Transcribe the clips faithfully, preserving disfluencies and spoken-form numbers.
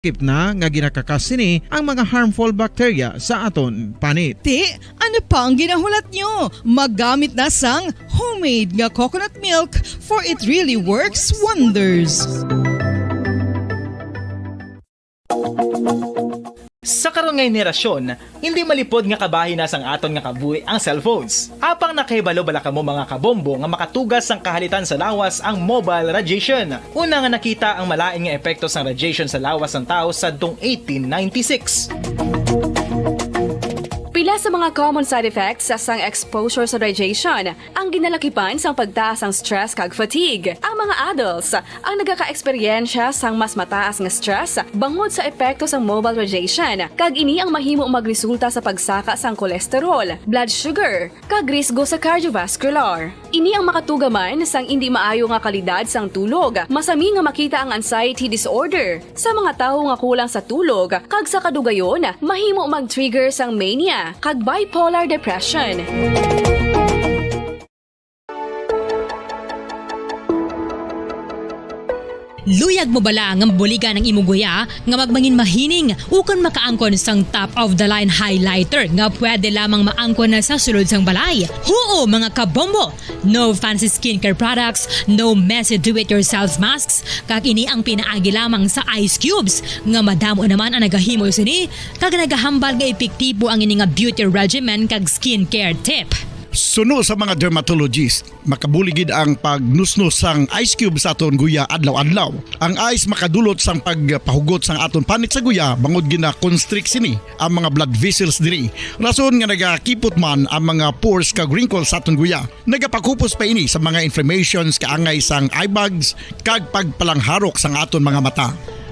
Kip na nga ginakakas sini ang mga harmful bacteria sa aton panit. Ti, ano pa ang ginahulat nyo? Maggamit na sang homemade nga coconut milk, for it really works wonders. Sa karon nga henerasyon, hindi malipod nga kabahin na sang aton nga kabuhi ang cellphones. Apang nakahibalo bala kamo, mga kabombo, nga makatugas sang kahalitan sa lawas ang mobile radiation? Una nga nakita ang malain nga epekto sang radiation sa lawas sang tawo sadtong eighteen ninety-six. Pila sa mga common side effects sang exposure sa radiation ang ginalakipan sang pagtaas sang stress kag fatigue. Ang mga adults ang nagaka-eksperyensya sang mas mataas nga stress bangod sa epekto sang mobile radiation, kag ini ang mahimo magresulta sa pagsaka sang cholesterol, blood sugar, kag risgo sa cardiovascular. Ini ang makatuga man sang indi maayo nga kalidad sang tulog. Masami nga makita ang anxiety disorder sa mga tawo nga kulang sa tulog, kag sa kadugayon, mahimo mag-trigger sang mania kag bipolar depression. Luyag mo bala nga mabuligan ang imo guya nga magmangin mahining ukon makaangkon sang top of the line highlighter nga pwede lamang maangkon na sa sulod sang balay? Huo, mga kabombo! No fancy skincare products, no messy do-it-yourself masks, kag ini ang pinaagi lamang sa ice cubes nga madamo naman ang nagahimo sini kag nagahambal nga epektibo ang ini nga beauty regimen kag skincare tip. Suno sa mga dermatologist, makabulig gid ang pagnusnos sang ice cube sa aton guya adlaw-adlaw. Ang ice makadulot sang pagpahugot sang aton panit sa guya bangod gina-constrict sini ang mga blood vessels diri. Rason nga nagakipot man ang mga pores kag wrinkles sa aton guya. Nagapakupos pa ini sa mga inflammations kaangay sang eye bags kag pagpalangharok sang aton mga mata.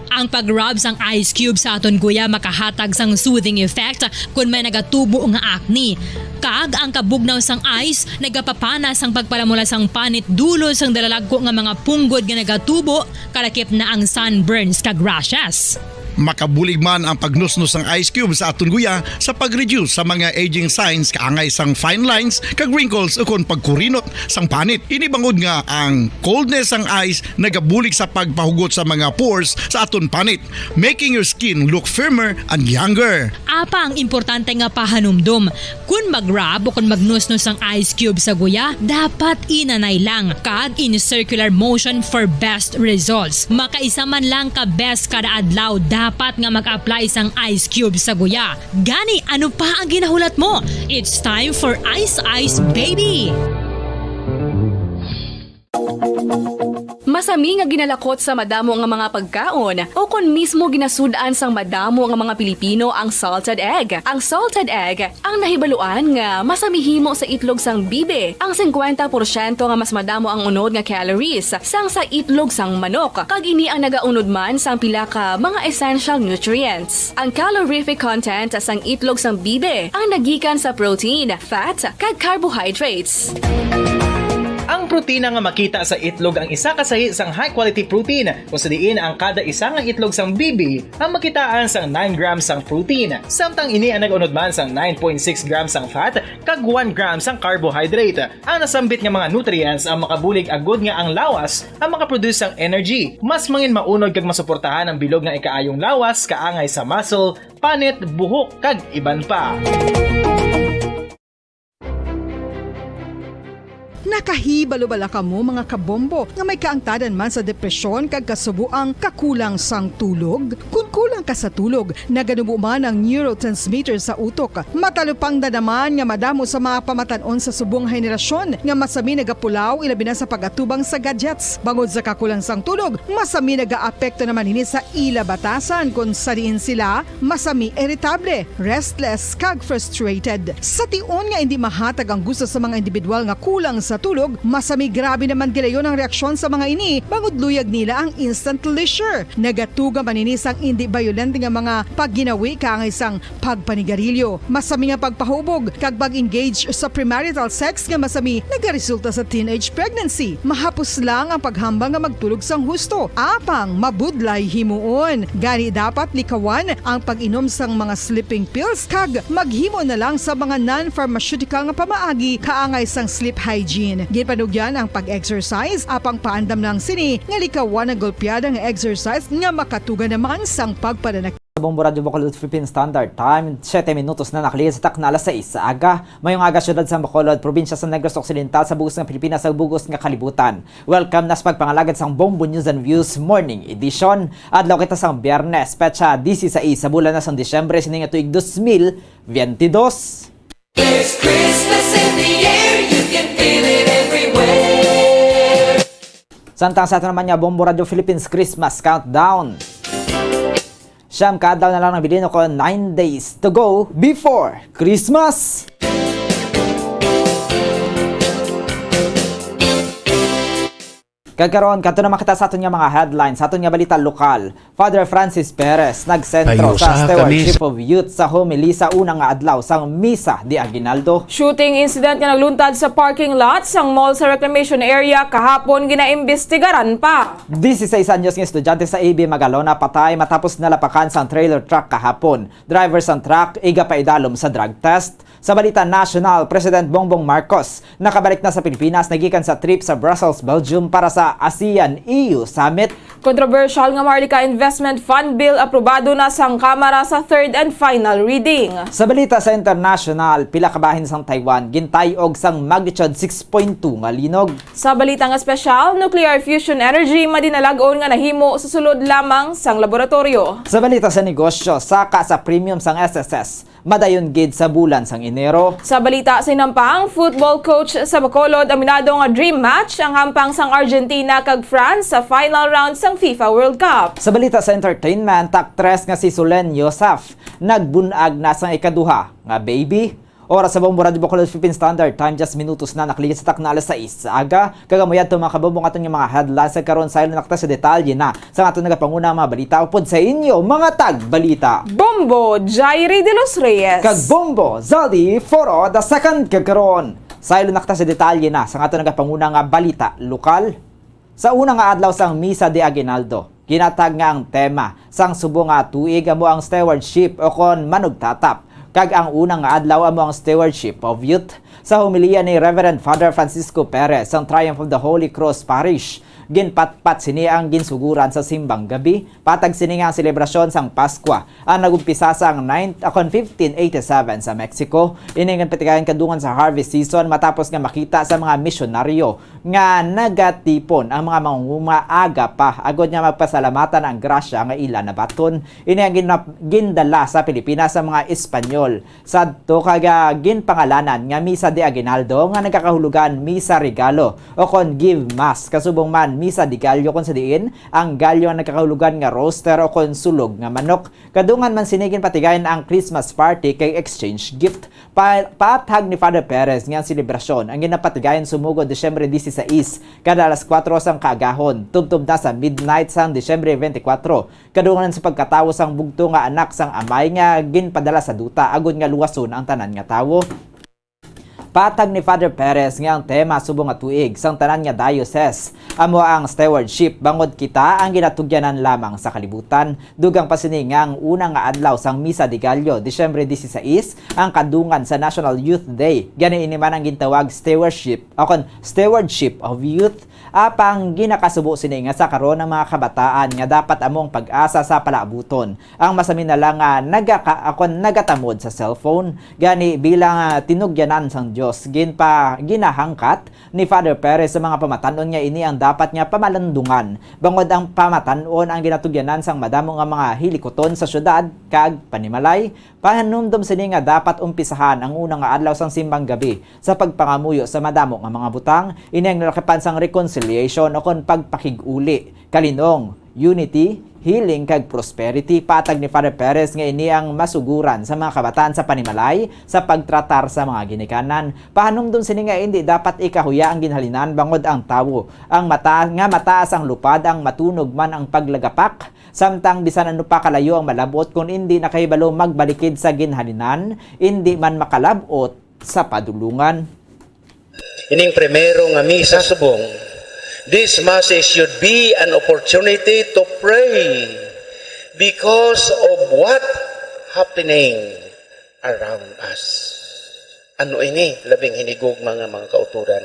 Ang pag-rub sang ice cube sa aton guya makahatag sang soothing effect kon may nagatubo nga acne. Kag ang kabugnaw sang ice nagapapana sang pagpalamula sang panit dulod sang dalalagko nga mga punggod nga nagatubo, kalakip na ang sunburns kag rashes. Makabulig man ang pagnusnos sang ice cube sa aton guya sa pag-reduce sa mga aging signs kaangay sang fine lines kag wrinkles ukon pagkurinot sang panit. Ini bangod nga ang coldness sang ice nagabulig sa pagpahugot sa mga pores sa aton panit, making your skin look firmer and younger. Apang importante nga pahanumdom, kon mag-rub o kon magnusnos ang ice cube sa guya, dapat inanay lang kag in circular motion for best results. Makaisa man lang ka beses kada adlaw dapat nga mag-apply sang ice cube sa guya. Gani, ano pa ang ginahulat mo? It's time for Ice Ice Baby! Masami nga ginalakot sa madamo nga mga pagkaon o kon mismo ginasud-an sang madamo nga mga Pilipino ang salted egg. Ang salted egg ang nahibaluan nga masami himo sa itlog sang bibi. Ang singkwenta porsyento nga mas madamo ang unod nga calories sang sa itlog sang manok, kag ini ang nagaunod man sang pila ka mga essential nutrients. Ang calorific content sang itlog sang bibi ang nagikan sa protein, fat, kag carbohydrates. Ang protina nga makita sa itlog ang isa ka sahi sang high-quality protein, kung sa diin ang kada isa nga itlog sang bibi ang makitaan sang nine grams sang protein, samtang ini ang nag-unod man sang nine point six grams sang fat kag one gram sang carbohydrate. Ang nasambit nga mga nutrients ang makabulig agud nga ang lawas ang makaproduce sang energy, mas mangin maunod kag masuportahan ang bilog nga ikaayong lawas kaangay sa muscle, panit, buhok, kag iban pa. Nakahibalo bala kamo, mga kabombo, nga may kaangtadan man sa depresyon kag kasuboang kakulang sang tulog? Kon kulang ka sa tulog, naganubo man ang neurotransmitter sa utok. Matalupangdan naman nga madamo sa mga pamatan-on sa subong nga henerasyon nga masami nagapulaw, ilabi na sa pag-atubang sa gadgets. Bangod sa kakulang sang tulog, masami nagaapekto naman ini sa ila batasan, kon sa diin sila masami iritable, restless, kag frustrated. Sa tion nga indi mahatag ang gusto sa mga individual nga kulang sa tulog, masami grabe naman gilayon ang reaksyon sa mga ini, bangod luyag nila ang instant leisure. Nagatuga man ini sang indi bayolente nga mga pagginawi kaangay sang pagpanigarilyo, masami nga pagpahubog, kag pag-engage sa premarital sex nga masami nagaresulta sa teenage pregnancy. Mahapos lang ang paghambal nga magtulog sang husto, apang mabudlay himuon. Gani dapat likawan ang pag-inom sang mga sleeping pills kag maghimo na lang sa mga non-pharmaceutical nga pamaagi kaangay sang sleep hygiene. Ginpanugyan ang pag-exercise, apang paandam lang sini nga likawan ang golpeada nga exercise nga makatuga naman sang pagpananakit. Sa Bombo Radyo Bacolod, Philippine Standard Time, siyete minutos na nakalipas sa takna alas sais sa aga. Mayong aga, siyudad sa Bacolod, probinsya sa Negros Occidental, sa bug-os nga Pilipinas, sa bug-os nga kalibutan. Welcome na sa pagpangalagad sang Bombo News and Views Morning Edition. Adlaw kita sang Biyernes, petsa disisais sa bulan na sang Disyembre, sining nga tuig dos mil biyente dos. There's Christmas in the air, you can feel it everywhere. Samtang sa ato naman nga Bombo Radyo Philippines Christmas Countdown. Siyam ka adlaw na lang nabilin, o kon nine days to go before Christmas. Kag karon, kadto naman kita sa aton nga mga headlines, sa aton nga balita lokal. Father Francis Perez nagsentro Tayo sa sa Stewardship kamis- of Youth sa homily sa una nga adlaw sang Misa de Aguinaldo. Shooting incident nga nagluntad sa parking lot sang mall sa reclamation area kahapon ginaimbestigaran pa. Disisais anyos nga estudyante sa A B Magalona patay matapos nalapakan sang trailer truck kahapon. Driver sang truck igapaidalom sa drug test. Sa balita nasyonal, President Bongbong Marcos nakabalik na sa Pilipinas nagikan sa trip sa Brussels, Belgium para sa ASEAN-E U Summit. Kontrobersyal nga Maharlika Investment Fund Bill aprobado na sang Kamara sa third and final reading. Sa balita sa internasyonal, pila ka bahin sang Taiwan gintay-og sang magnitude six point two nga linog. Sa balita nga espesyal, nuclear fusion energy madinalag-on nga nahimo sa sulod lamang sang laboratoryo. Sa balita sa negosyo, saka sa premium sang S S S, madayon gid sa bulan sang Enero. Sa balita sa hinampang, football coach sa Bacolod aminado nga dream match ang hampang sang Argentina kag France sa final round sang FIFA World Cup. Sa balita sa entertainment, aktres nga si Solenn Yosaf nagbun-ag na sang ikaduha nga baby. Oras sa Bombo Radyo Bacolod, Philippine Standard Time, diyes minutos na nakalipas sa takna alas sais sa aga. Kag amo yadto, mga kabombo, ang aton nga mga headlines. Sa karon, saylo na kita sa detalye na sa aton nagapanguna nga mga balita upod sa inyo, mga tagbalita. Bombo Jairi de los Reyes. Kag Bombo Zaldi Foro the second. Kag karon, saylo na kita sa detalye na sa aton nagapanguna nga balita lokal. Sa una nga adlaw sang Misa de Aguinaldo, ginatag nga ang tema sang subong nga tuig amo ang stewardship, o kon manugtatap, kag ang una nga adlaw amo ang stewardship of youth. Sa homilya ni Reverend Father Francisco Perez sang Triumph of the Holy Cross Parish, ginpatpat sini ang ginsuguran sa simbang gabi. Patag sini nga ang selebrasyon sang Paskwa ang nag-umpisa sang nine, ah, kon fifteen eighty-seven sa Mexico. Ini ang ginpatigayon kadungan sa harvest season matapos nga makita sa mga misyonaryo nga nagatipon ang mga mangunguma aga pa agod nga magpasalamatan ang grasya nga ila nabaton. Ini ang ginap-, gindala sa Pilipinas sa mga Espanyol. Sadto kag, ah, ginpangalanan nga Misa de Aguinaldo nga nagakahulugan Misa Regalo o kon Give Mass, kasubong man Misa de Gallo, kon sa diin ang gallo ang nagakahulugan nga rooster o kon sulog nga manok. Kadungan man sini ginpatigayon ang Christmas party kag exchange gift. Pa-, paathag ni Father Perez nga ang selebrasyon ang ginapatigayon sumugod Disyembre disisais, kada alas kuwatro sang kaagahon, tubtob na sa midnight sang Disyembre twenty-four, kadungan sa pagkatawo sang bugtong nga anak sang Amay nga ginpadala sa duta, agod nga luwason ang tanan nga tawo. Patag ni Father Perez nga ang tema subong nga tuig sang tanan nga diocese amo ang stewardship, bangod kita ang ginatugyanan lamang sa kalibutan. Dugang pa sini nga ang una nga adlaw sang Misa de Gallo, Disyembre disisais, ang kadungan sa National Youth Day. Gani, ini man ang gintawag stewardship, o kon stewardship of youth. Apang ginakasubo sini nga sa karon ang mga kabataan nga dapat amo ang pag-asa sa palaabuton. Ang masami na lang nga nagaka-, akon nagatamod sa cellphone. Gani, bilang, ah, tinugyanan sang Dios, ginpa-, ginahangkat ni Father Perez sa mga pamatan-on nga ini ang dapat nga pamalandungan, bangod ang pamatan-on ang ginatugyanan sang madamo nga mga hilikuton sa syudad kag panimalay. Pahanumdom sini nga dapat umpisahan ang una nga adlaw sang simbang gabi sa pagpangamuyo sa madamo nga mga butang. Ini ang nalakipan sang reconciliation o kon pagpakig-uli, kalinong, unity, healing, kag prosperity. Patag ni Father Perez nga ini ang masuguran sa mga kabataan sa panimalay sa pagtratar sa mga ginikanan. Pahanumdom sini nga indi dapat ikahuya ang ginhalinan, bangod ang tawo ang mata-, nga mataas ang lupad, ang matunog man ang paglagapak. Samtang bisan ano pa kalayo ang malab-ot, kon indi nakahibalo magbalikid sa ginhalinan, indi man makalab-ot sa padulongan. Ining primero nga misa subong, this Mass should be an opportunity to pray because of what happening around us. Ano ini, labing hinigugma nga mga kauturan?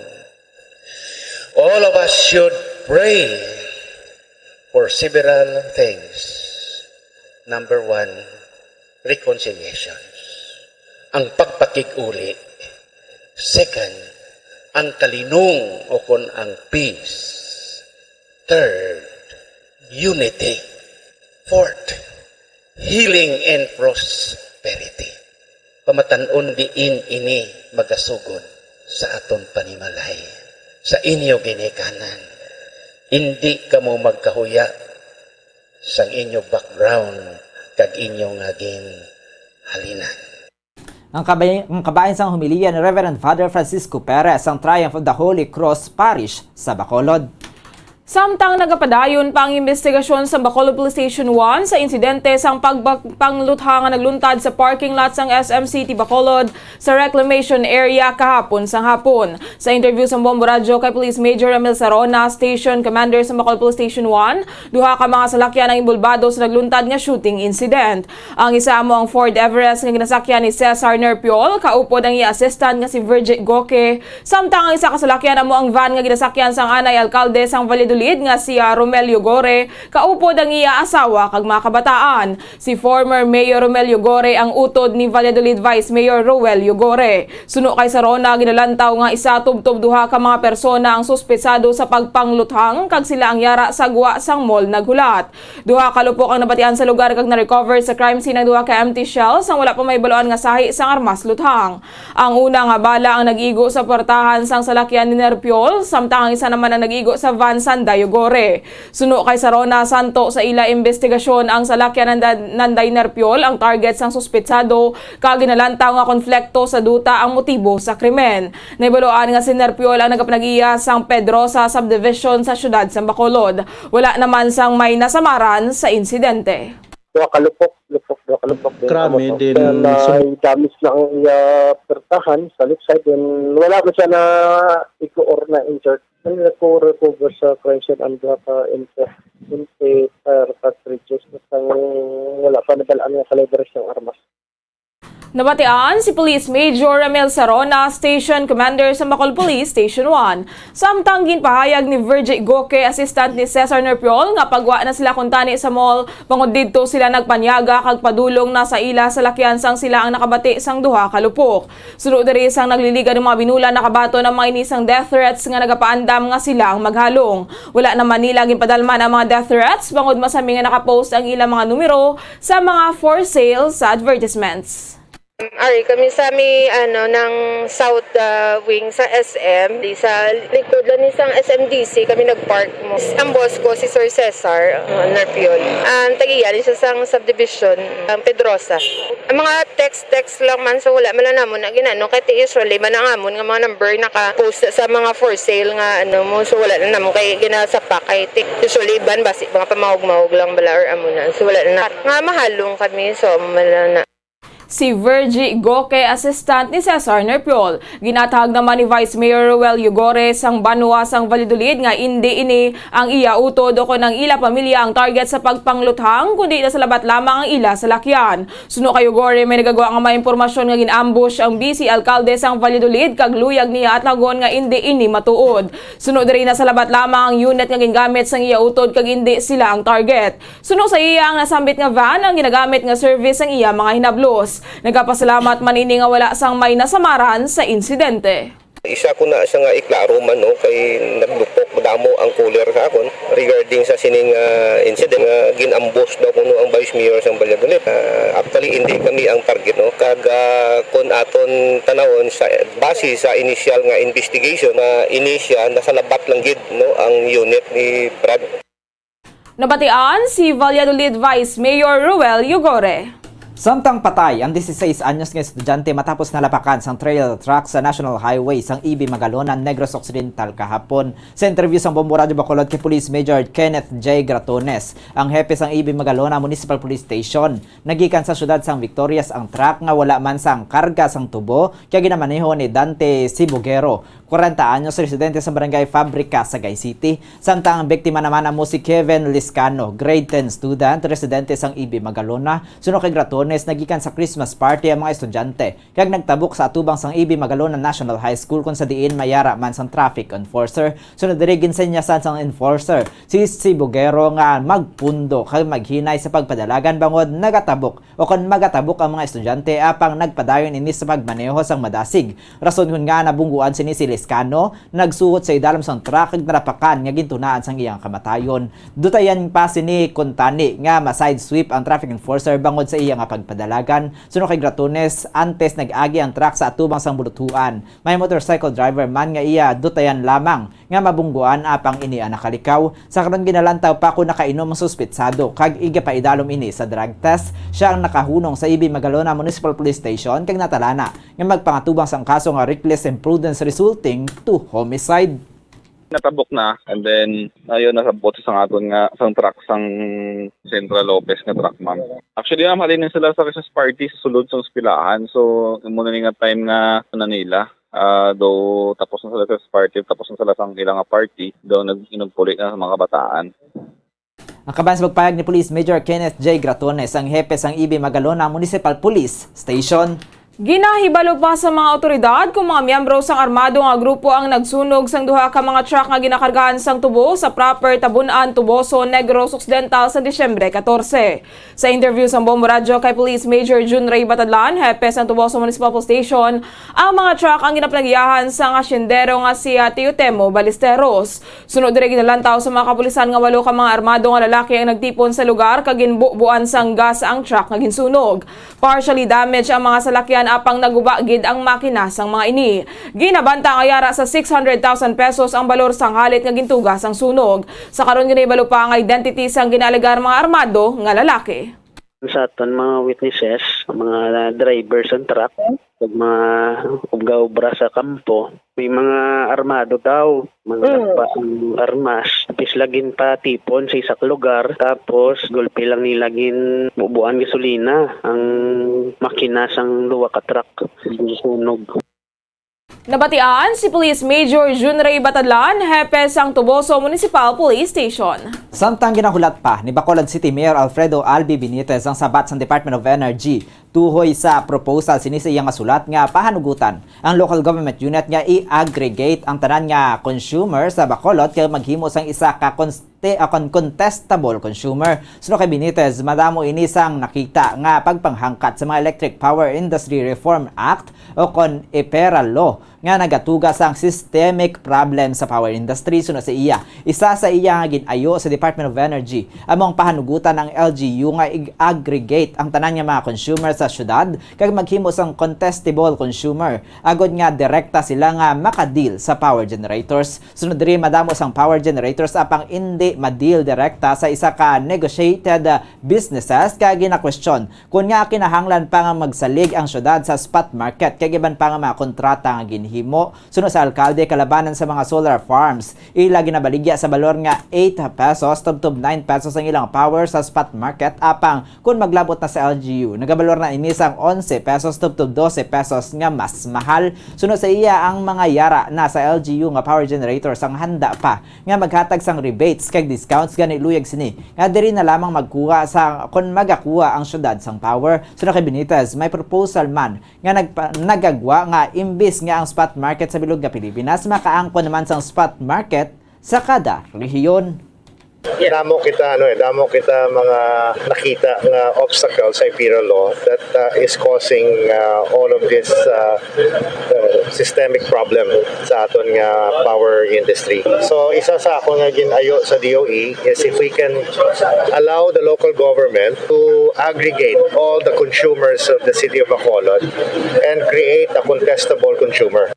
All of us should pray for several things. Number one, reconciliation. Ang pagpakig-uli. Second, ang kalinong o kon ang peace. Third, unity. Fourth, healing and prosperity. Pamatan-on diin ini magasugod sa aton panimalay, sa inyo ginikanan. Indi kamo magkahuya sang inyo background kag inyo nga ginhalinan. Ang kabay-, ang kabahin sang homilya ni Reverend Father Francisco Perez sang Triumph of the Holy Cross Parish sa Bacolod. Samtang nagapadayon pa ang investigasyon sa Bacolod Police Station one sa insidente sang pagpangluthang nga nagluntad sa parking lot sang S M City Bacolod sa reclamation area kahapon sang hapon. Sa interview sa Bombo Radyo kay Police Major Emil Sarona, Station Commander sa Bacolod Police Station one, duha ka mga salakyan ang inbolbado sa nagluntad nga shooting incident. Ang isa amo ang Ford Everest nga ginasakyan ni Cesar Nerpiol, kaupod ang iya assistant nga si Virgie Goque, samtang ang isa ka salakyan amo ang van nga ginasakyan sang anay alkalde sang Valladolid nga si, ah, Romelio Gore, kaupod ang iya asawa kag mga kabataan. Si former Mayor Romelio Gore ang utod ni Valladolid Vice Mayor Roelio Gore. Suno kay Sarona, ginalantaw nga isa tubtob duha ka mga persona ang suspetsado sa pagpangluthang kag sila ang yara sa gwa sang mall naghulat. Duha ka lupok ang nabatian sa lugar kag na-recover sa crime scene ang duha ka empty shells sang wala pa mahibaluan nga sahi sang armas luthang. Ang una nga bala ang nag-igo sa puwertahan sang salakyan ni Nerpiol, samtang ang isa naman ang nag-igo sa van sang Dayo Gore. Suno kay Sarona, santo sa ila imbestigasyon ang salakyan ni Nanday Nerpiol ang target sang suspetsado, kag ginalantaw nga konflikto sa duta ang motibo sa krimen. Nahibaluan nga si Nerpiol ang nagapanag-iya sang Pedrosa Subdivision sa siyudad sang Bacolod. Wala naman sang may nasamaran sa insidente. Duha ka lupok, lupok, duha ka lupok din. Krami din. Kaya na, damage na ang iya pertahan sa left side, and wala man siya na igo or na injured. Ang nagko-recover sa crime scene ang duha ka M P, M P fire cartridges, at ang wala pa nabalaan nga kalibre sang armas. Nabatian si Police Major Ramil Sarona, Station Commander sa Bacolod Police Station one. Samtang ginpahayag ni Virgie Goque, assistant ni Cesar Nerpiol, nga pagwa na sila kuntani sa mall, bangod didto sila nagpanyaga kag padulong na sa ila salakyan sang sila ang nakabati sang duha ka lupok. Suno diri, sang nagliligan ang mga binulan, nakabaton ang mga ini sang death threats nga nagapaandam nga sila ang maghalong. Wala naman nila ginpadalman ang mga death threats, bangod masami nga nakapost ang ilang mga numero sa mga for sale sa advertisements. Ari kami sa may, ano, ng south, ah, wing sa S M, di sa likod lang ni sang S M D C kami nagpark mo. Ang boss ko si Sir Cesar, uh, Nerpiol. Ang tagiya ni siya sang subdivision, ang Pedrosa. Ang mga text-text lang man, so wala man lang namon na ginano. Kay ti usually man ang amon nga mga number naka-post sa mga for sale nga ano mo, so wala na namon kay ginasapak kay ti usually iban basi mga pamahog-mahog lang bala or amo na. So wala na. Nga mahalong kami, so amo man lang na. Si Virgie Goque, assistant ni Cesar Nerpiol. Ginathag naman ni Vice Mayor Roel Yugore sang banwa sang Valladolid nga indi ini ang iya utod o kon ang ila pamilya ang target sa pagpangluthang, kundi nasalabat lamang ang ila salakyan. Suno kay Yugore, may nagagwa nga mga impormasyon nga gin-ambush ang vice alkalde sang Valladolid kag luyag niya athagon nga indi ini matuod. Suno diri, nasalabat lamang ang unit nga gingamit sang iya utod kag indi sila ang target. Suno sa iya, ang nasambit nga van ang ginagamit nga service sang iya mga hinablos. Nagapasalamat man ini nga wala sang may nasamaran sa insidente. Isa ko na sa nga iklaro man, no, kay naglupok damo ang caller sa akon regarding sa sining, ah, incident nga gin-ambush daw kuno ang Vice Mayor sang Valladolid. Ah, actually, hindi kami ang target, no. Kag, ah, kun aton tanawon sa base sa initial nga investigation, ah, ini siya nasalabat lang gid, no, ang unit ni Brad. Nabatian si Valladolid Vice Mayor Roel Yugore. Samtang patay ang dieciséis anyos nga estudyante matapos nalapakan sang trailer truck sa National Highway sang E B Magalona, Negros Occidental kahapon. Sa interview sang Bombo Radyo Bacolod kay Police Major Kenneth J Gratones, ang hepe sang E B Magalona Municipal Police Station, nagikan sa siyudad sang Victorias ang truck nga wala man sang karga sang tubo kay ginamaneho ni Dante Sibugero, kwarenta anyos, residente sa Barangay Fabrica, Sagay City. Samtang ang biktima naman amo si Kevin Liscano, grade ten student, residente sang E B Magalona. Suno kay Graton, Lunes, nagikan sa Christmas party ang mga estudyante kag nagtabok sa atubang sang A B Magalona National High School, kung sa diin may yara man sang traffic enforcer. Sunod diri, ginsenyasan sang enforcer si Sibugero nga magpundo kag maghinay sa pagpadalagan bangod nagatabok o kon magatabok ang mga estudyante, apang nagpadayon ini sa pagmaneho sang madasig. Rason kon ngaa nabungguan sini si Liscano, nagsuhot sa idalom sang truck kag narapakan nga gintunaan sang iyang kamatayon. Dutayan pa sini kuntani nga ma-sideswipe ang traffic enforcer bangod sa iya nga pagpadalagan. Suno kay Gratones, antes nag-agi ang truck sa atubang sang buluthuan, may motorcycle driver man nga iya dutayan lamang nga mabungguan, apang ini ang nakalikaw. Sa karon, ginalantaw pa kon nakainom ang suspetsado kag igapaidalom ini sa drug test. Siya ang nakahunong sa A B Magalona Municipal Police Station kag natalana nga magpangatubang sang kaso nga reckless imprudence resulting to homicide. Natabok na, and then ayun, nasabot sa aton nga sang truck sang Central Lopez nga truck, ma'am. Actually, ma'am, halin na sila sa Christmas party sa sulod sa eskwelahan. So, amo na ni nga time nga na nila. Ah, do tapos na sila sa party, tapos na sila sa ilang party, do nag-inugpuli na sa mga kabataan. Ang kabahin sa pagpayag ni Police Major Kenneth J. Gratones, ang hepe sang A B Magalona Municipal Police Station. Ginahibalo pa sa mga awtoridad kung mga miyembro sang armado nga grupo ang nagsunog sang duha ka mga truck nga ginakargahan sang tubo sa proper Tabunan, Toboso, Negros Occidental sa Disyembre katorse. Sa interview sang Bombo Radyo kay Police Major Jun Ray Batadlan, hepe sang Toboso Municipal Police Station, ang mga truck ang ginapanagiyahan sang hasyendero nga si, ah, Teotemo Ballesteros. Sunod diri, ginalantaw sa mga kapulisan nga walo ka mga armado nga lalaki ang nagtipon sa lugar kag ginbubuan sang gas ang truck nga ginsunog. Partially damaged ang mga salakyan, apang naguba gid ang makina sang mga ini. Ginabanta nga yara sa six hundred thousand pesos ang balor sang halit nga gintuga sang sunog. Sa karon, ginahibalo pa ang identity sang ginaalegar mga armado nga lalaki. Sa aton mga witnesses, ang mga driver sang truck, ug mga obra-obra sa kampo, may mga armado daw, mga Mm. Lampa ang armas. Tapos lagin pa tipon sa isa ka lugar, tapos gulpi lang nila ginbubuan gasolina ang makina sang duha ka truck. Sunog. Nabatian si Police Major Jun Ray Batadlan, hepe sang Toboso Municipal Police Station. Samtang ginahulat pa ni Bacolod City Mayor Alfredo Albi Benitez ang sabat sang Department of Energy tuhoy sa proposal sini sa iya nga sulat nga pahanugutan ang local government unit nga i-aggregate ang tanan nga consumer sa Bacolod kag maghimo sang isa ka cons- te-, o kon contestable consumer. Suno kay Benitez, madamo ini sang nakita nga pagpanghangkat sa mga Electric Power Industry Reform Act o kon EPERA law nga nagatuga sang systemic problem sa power industry. Suno sa iya, isa sa iya nga gin-ayo sa Department of Energy amo ang pahanugutan ang L G U nga i-aggregate ang tanan nga mga consumer sa syudad kag maghimo sang contestable consumer, agod nga direkta sila nga maka-deal sa power generators. Sunod diri, madamo sang power generators apang indi ma-deal direkta sa isa ka negotiated, ah, businesses, kag ginakwestiyon kon ngaa kinahanglan pa nga magsalig ang syudad sa spot market kag iban pa nga mga kontrata nga ginhimo. Suno sa alkalde, kalabanan sa mga solar farms, ila ginabaligya sa balor nga eight pesos tubtob nine pesos ang ilang power sa spot market, apang kon maglabot na sa L G U, nagabalor na ini sang onse pesos tubtob dose pesos nga mas mahal. Suno sa iya, ang mga yara na sa L G U nga power generator sang handa pa nga maghatag sang rebates kag discounts, gani luyag sini nga diri na lamang magkuha sa kon magakuha ang syudad sang power. Suno kay Benitez, may proposal man nga nagpa-, nagagwa nga imbis nga ang spot market sa bilog nga Pilipinas, makaangkon naman sang spot market sa kada rehiyon. Damo kita, ano, eh, damo kita mga nakita nga obstacle sa EPERA law that, uh, is causing, uh, all of this, uh, uh, systemic problem sa aton nga power industry. So, isa sa ako nga gin-ayo sa D O E is if we can allow the local government to aggregate all the consumers of the city of Bacolod and create a contestable consumer.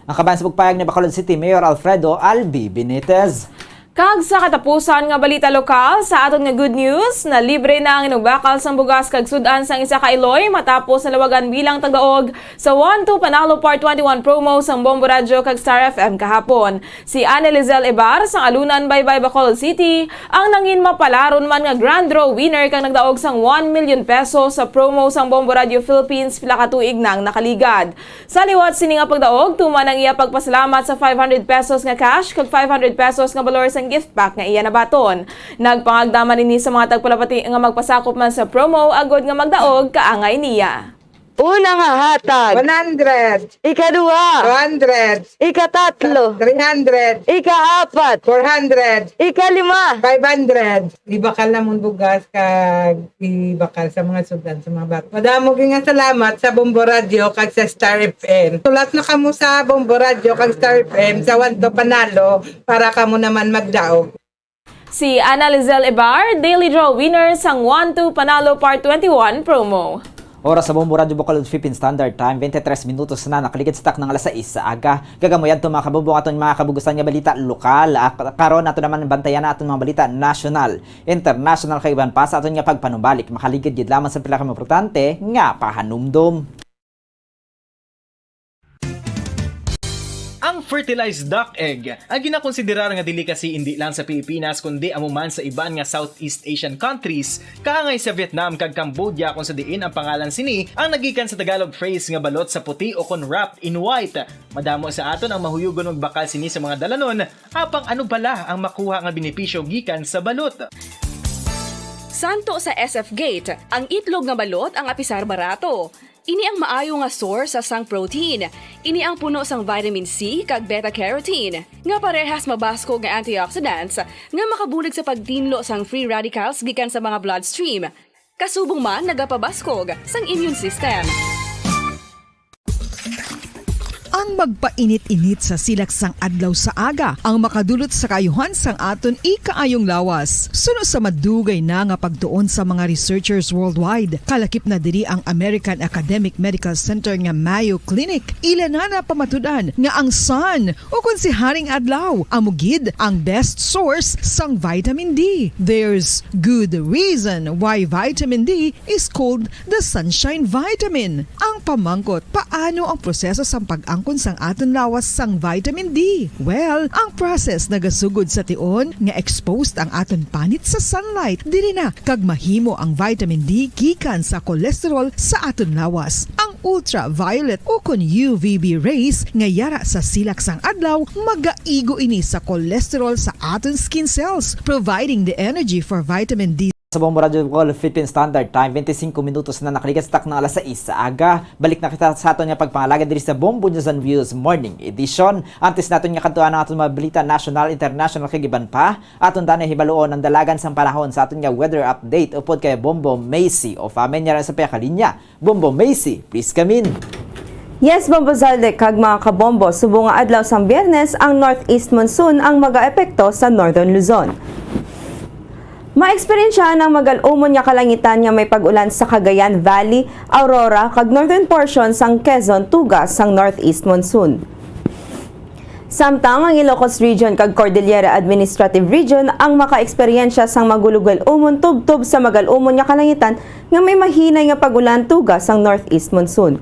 Ang kabahin sa pagpayag ni Bacolod City Mayor Alfredo Albi Benitez. Kag sa katapusan nga balita lokal, sa aton nga good news, nalibre na ang inugbakal sang bugas kag sud-an sang isa ka iloy matapos nalawagan bilang tagdaog sa One Two Panalo Part twenty-one promo sang Bombo Radyo kag Star F M kahapon. Si Anne Lizelle Ebar sang Alunan, Baybay, Bacolod City, ang nangin mapalaron man nga grand draw winner kag nagdaog sang one million pesos sa promo sang Bombo Radyo Philippines pila ka tuig nang nakaligad. Sa liwat sini nga pagdaog, tuman ang iya pagpasalamat sa five hundred pesos nga cash kag five hundred pesos nga balor sa gift pack nga iya nabaton. Nagpangagda man ini sa mga tagpalapati nga magpasakop man sa promo agod nga magdaog kaangay niya. Una nga hatag. One hundred. Ikaduha. Two hundred. Ikatatlo. Three hundred. Ikaapat. Four hundred. Ikalima. Five hundred. Ibakal namon bugas kag ibakal sa mga sugdan sa mga bata. Madamo gyud nga salamat sa Bombo Radio kag sa Star F M. Sulat na kamo sa Bombo Radio kag Star F M sa One to Panalo para kamo naman magdaog. Si Ana Lizelle Ebar, Daily Draw winner sang One to Panalo Part twenty-one promo. Oras sa Bombo Radyo Bacolod, Philippine Standard Time, twenty-three minutos na nakaligid sa taknang alas sais sa aga. Kag amo yadto, mga kabombo, aton mga kabugusan nga balita lokal. Ah, karon ato naman bantayan na aton mga balita national, international, kag iban pa sa aton nga pagpanumbalik. Makaligid gid lamang sa pila ka importante nga pahanumdom. Ang fertilized duck egg, ang ginakonsiderar nga delicacy indi lang sa Pilipinas, kundi amo man sa iban nga Southeast Asian countries, kaangay sa Vietnam kag Cambodia, kung sa diin ang pangalan sini ang nagikan sa Tagalog phrase nga balot sa puti o kon wrapped in white. Madamo sa aton ang mahuyugon magbakal sini sa mga dalanon, apang ano bala ang makuha nga benepisyo gikan sa balot? Santo sa S F Gate, ang itlog nga balot ang apisar barato. Ini ang maayo nga source sa sang protein. Ini ang puno sang vitamin C kag beta carotene, nga parehas mabaskog nga antioxidants nga makabulig sa pagtinlo sang free radicals gikan sa mga bloodstream. Kasubong man nagapabaskog sang immune system. Ang magpainit-init sa silak sang adlaw sa aga ang makadulot sa kaayuhan sang aton ikaayong lawas. Suno sa madugay na nga pagtuon sa mga researchers worldwide, kalakip na diri ang American Academic Medical Center nga Mayo Clinic, ila na napamatud-an nga ang sun, ukon si Haring Adlaw, amo gid ang best source sang vitamin D. There's good reason why vitamin D is called the sunshine vitamin. Ang pamangkot, paano ang proseso sang pag-angkon sang aton lawas sang vitamin D? Well, ang process nagasugod sa tion nga exposed ang aton panit sa sunlight, diri na kag mahimo ang vitamin D gikan sa cholesterol sa aton lawas. Ang ultraviolet ukon U V B rays nga yara sa silak sang adlaw magaigo ini sa cholesterol sa aton skin cells, providing the energy for vitamin D. Sa Bombo Radyo Bicol, Philippine Standard Time, twenty-five minutos na nakaligid sa taknang alas sais sa aga. Balik na kita sa aton nga pagpangalagad diri sa Bombo News and Views Morning Edition. Antes naton nga kadtuan ang aton mga balita national, international, kag iban pa, aton danay hibaluon ang dalagan sang panahon sa aton nga weather update upod kay Bombo Macy of Amen. Yara sa piyakalinya. Bombo Macy, please come in. Yes, Bombo Zalde, kag mga kabombo, subong nga adlaw sang Biyernes, ang northeast monsoon ang magaepekto sa Northern Luzon. Maeksperiensyahan ang magal-umon nga kalangitan nga may pag-ulan sa Cagayan Valley, Aurora, kag northern portion sang Quezon tuga sang northeast monsoon. Samtang ang Ilocos Region kag Cordillera Administrative Region ang makaeksperyensya sang magulogal-umon tubtob sa magal-umon nga kalangitan nga may mahinay nga pag-ulan tuga sang northeast monsoon.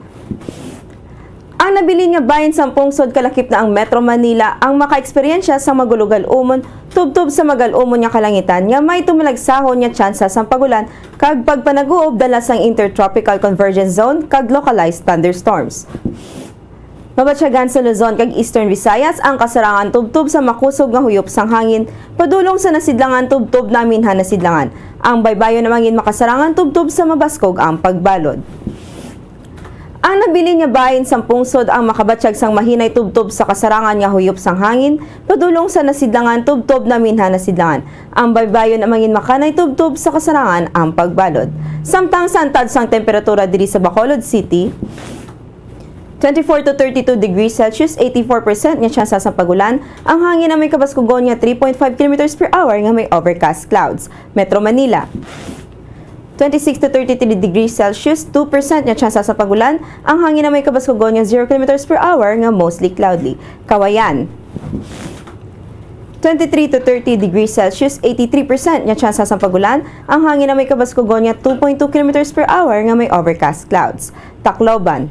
Ang nabilin nga bahin sang pungsod kalakip na ang Metro Manila ang makaeksperyensya sang magulogal-umon tubtob sa magal-umon nga kalangitan nga may tumalagsahon nga tsansa sang pag-ulan kag pagpanag-uob dala sang Intertropical Convergence Zone kag localized thunderstorms. Mabatyagan sa Luzon kag Eastern Visayas ang kasarangan tubtob sa makusog nga huyop sang hangin padulong sa nasidlangan tubtob naminhan nasidlangan. Ang baybayon naman gid makasarangan tubtob sa mabaskog ang pagbalod. Ang nabilin nga bahin sang pungsod ang makabatyag sang mahinay tubtob sa kasarangan nga huyop sang hangin padulong sa nasidlangan tubtob naminhan nasidlangan. Ang baybayon naman gid makanay tubtob sa kasarangan ang pagbalod. Samtang sa antad sang temperatura diri sa Bacolod City, twenty-four to thirty-two degrees Celsius, eighty-four percent nga tsansa sang pag-ulan, ang hangin na may kabaskugon nga three point five kilometers per hour nga may overcast clouds. Metro Manila, twenty-six to thirty-three degrees Celsius, two percent nga tsansa sang pag-ulan, ang hangin na may kabaskugon nga zero kilometers per hour nga mostly cloudy. Kawayan, twenty-three to thirty degrees Celsius, eighty-three percent nga tsansa sang pag-ulan, ang hangin na may kabaskugon nga two point two kilometers per hour nga may overcast clouds. Tacloban,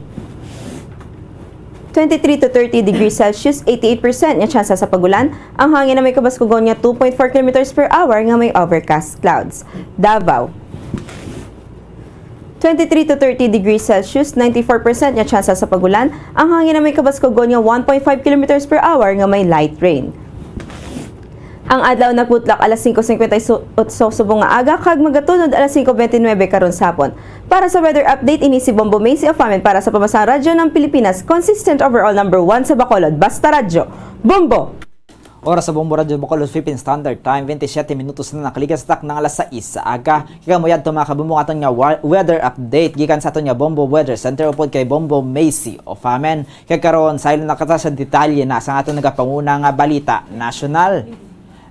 twenty-three to thirty degrees Celsius, eighty-eight percent nga tsansa sang pag-ulan, ang hangin na may kabaskugon nga two point four kilometers per hour nga may overcast clouds. Davao, twenty-three to thirty degrees Celsius, ninety-four percent nga tsansa sang pag-ulan, ang hangin na may kabaskugon nga one point five kilometers per hour nga may light rain. Ang adlaw nagbutlak alas singko singkwenta y otso subong nga aga kag magatunod alas singko benti nuebe karon sa hapon. Para sa weather update, ini si Bombo Macy of Amen para sa Pamasahe Radyo ng Pilipinas, consistent overall number one sa Bacolod. Basta Radyo, Bombo! Oras sa Bombo Radyo Bacolod, Philippine Standard Time, twenty-seven minutos na nakaligas sa taknang alas sais sa aga. Kaya mo yadto, mga kabombo, aton nga wa-, weather update gikan sa aton nga Bombo Weather Center upod kay Bombo Macy of Amen. Kag karon, saylo na kita sa detalye na sa aton nagapanguna nga balita nasyonal.